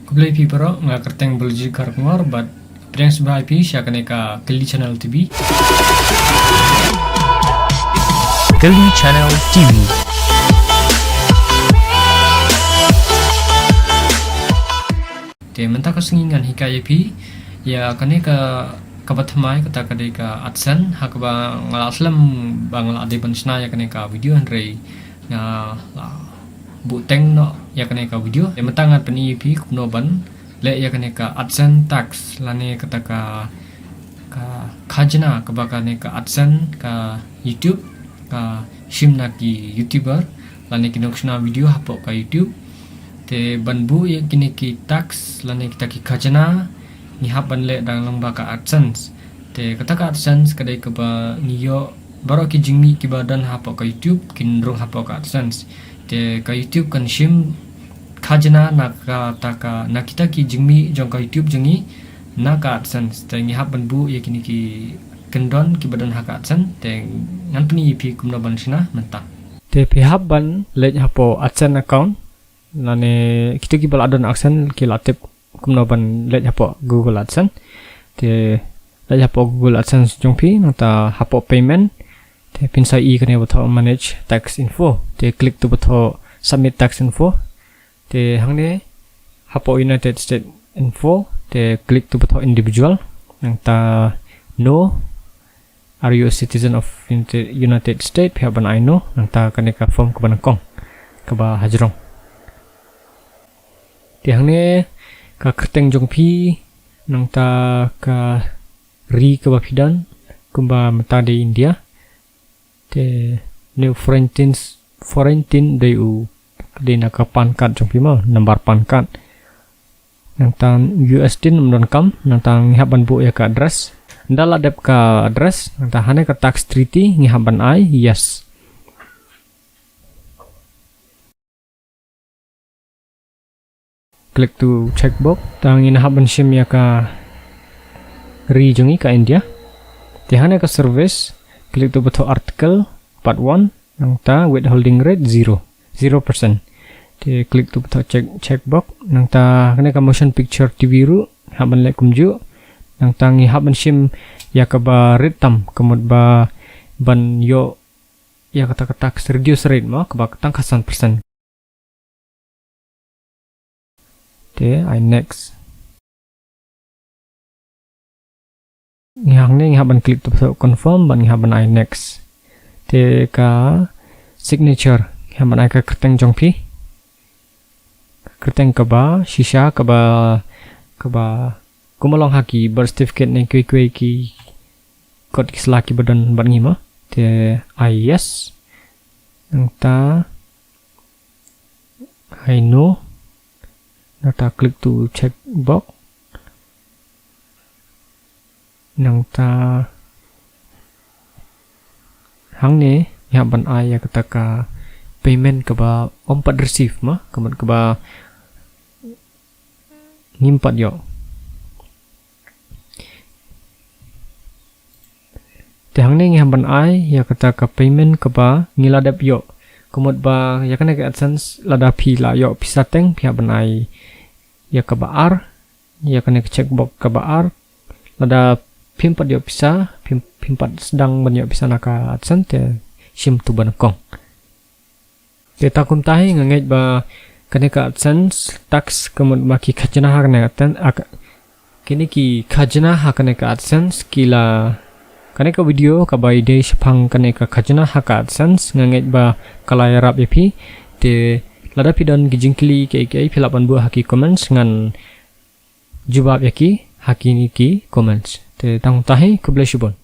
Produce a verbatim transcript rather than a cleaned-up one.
Khublei phi baroh, nga kyrteng Baluji Kharkongor bad pdiang sngewbha ïa phi sha kane ka Kali Channel T V. Kali Channel T V. Te mynta ka sngi ngan hikai ïa phi ïa kane ka, kaba thymmai, kata ka dei ka AdSense, ha kaba nga la slem ba nga la dei ban shna ïa kane ka video, hynrei nga la buh teng noh ïa kane ka video. Te mynta ngan pyni ïa phi kumno ban leh ïa kane ka AdSense tax lane kata ka, ka khajna kaba kane ka AdSense ka YouTube ka shim na ki YouTuber lane ki nongshna video hapoh ka YouTube. Te ban buh ïa kine ki tax lane kita ki khajna ngi hap ban leh dang lyngba ka AdSense. Te kata ka AdSense ka dei kaba ngi ïoh baroh ki jingmih kiba don hapoh ka YouTube kin rung hapoh ka AdSense. Te ka YouTube kan shim khajna na kata ka, na kita ki jingmih jong ka YouTube jong ngi na ka AdSense. Te ngi hap ban buh ïa kine ki kyndon kiba don ha ka AdSense. Te ngan pyni ïa phi kumno ban shna mynta. Te phi hap ban leit hapoh AdSense account. Lane kito kiba la don AdSense ki la tip kumno ban leit hapoh Google AdSense. Te leit hapoh Google AdSense jong phi, nangta hapoh payment. Te phin sa ïohi kane ba thoh manage tax info. Te click to ba thoh submit tax info. Te hangne hapoh United States info. Te click to ba thoh individual. Nangta no. Are you a citizen of United, United States? Phi hap ban ai no, nangta kane ka form kaba nyngkong, kaba hajrong. Te hangne ka kyrteng jong phi, nangta ka ri kaba phi don, kumba mynta dei India. Te ne foreign tin, foreign tin dei u, dei na ka PAN card jong phi mo, number PAN card. Nangta U S tin ym donkam, nangta ngi hap ban buh ïa ka address. Ynda la dep ka address, nangta hangne ka tax treaty ngi hap ban ai yes. Click to checkbox, te ngi hap ban shim ïa ka ri jong ngi ka India. Te hangne ka service, click to ba thoh article, part one, nangta withholding rate zero, zero percent. Te click to ba thoh check, checkbox, nangta kane ka motion picture T V ruh hap ban leh kumjuh. Nangta ngi hap ban shim ïa kaba rit tam, ka mut ba ban ïoh ïa kata ka tax reduce rate mo, kaba tang ka san percent. Te ai next. Ngi hangne ngi hap ban click to ba thoh confirm bad ngi hap ban ai next. Te ka signature ngi hap ban ai ka kyrteng jong phi. Ka kyrteng kaba shisha, kaba, kaba kumba long ha ki birth certificate ne kiwei kiwei ki kot ki sla kiba don bad ngi mo. Te ai yes. Nangta ai no. Nangta click to checkbox. Nangta hangne ngi hap ban ai ïa kata ka payment kaba ym pat receive mo, ka mut kaba ngim pat ïoh. Te hangne ngi hap ban ai ïa kata ka payment kaba ngi la dep ïoh. Ka mut ba ïa kane ka AdSense lada phi la ïoh pisa teng phi hap ban ai ïa kaba ar, ïa kane ka checkbox kaba ar. Lada phim pat ïoh pisa, phim, phim pat sdang ban ïoh pisa na ka AdSense te shim tu ba nyngkong. Te tang kumta hi nga ngeit ba kane ka AdSense tax ka mut ba ki khajna ha kane ka ten-, ak-, kine ki khajna ha kane ka AdSense ki la, kane ka video kaba ïadei shaphang kane ka khajna ha ka AdSense nga ngeit ba ka la ïarap ïa phi. Te lada phi don ki jingkylli kiei kiei phi lah ban buh ha ki comments ngan jubab ïa ki ha kine ki comments. Te tang kumta hi, khublei shibun.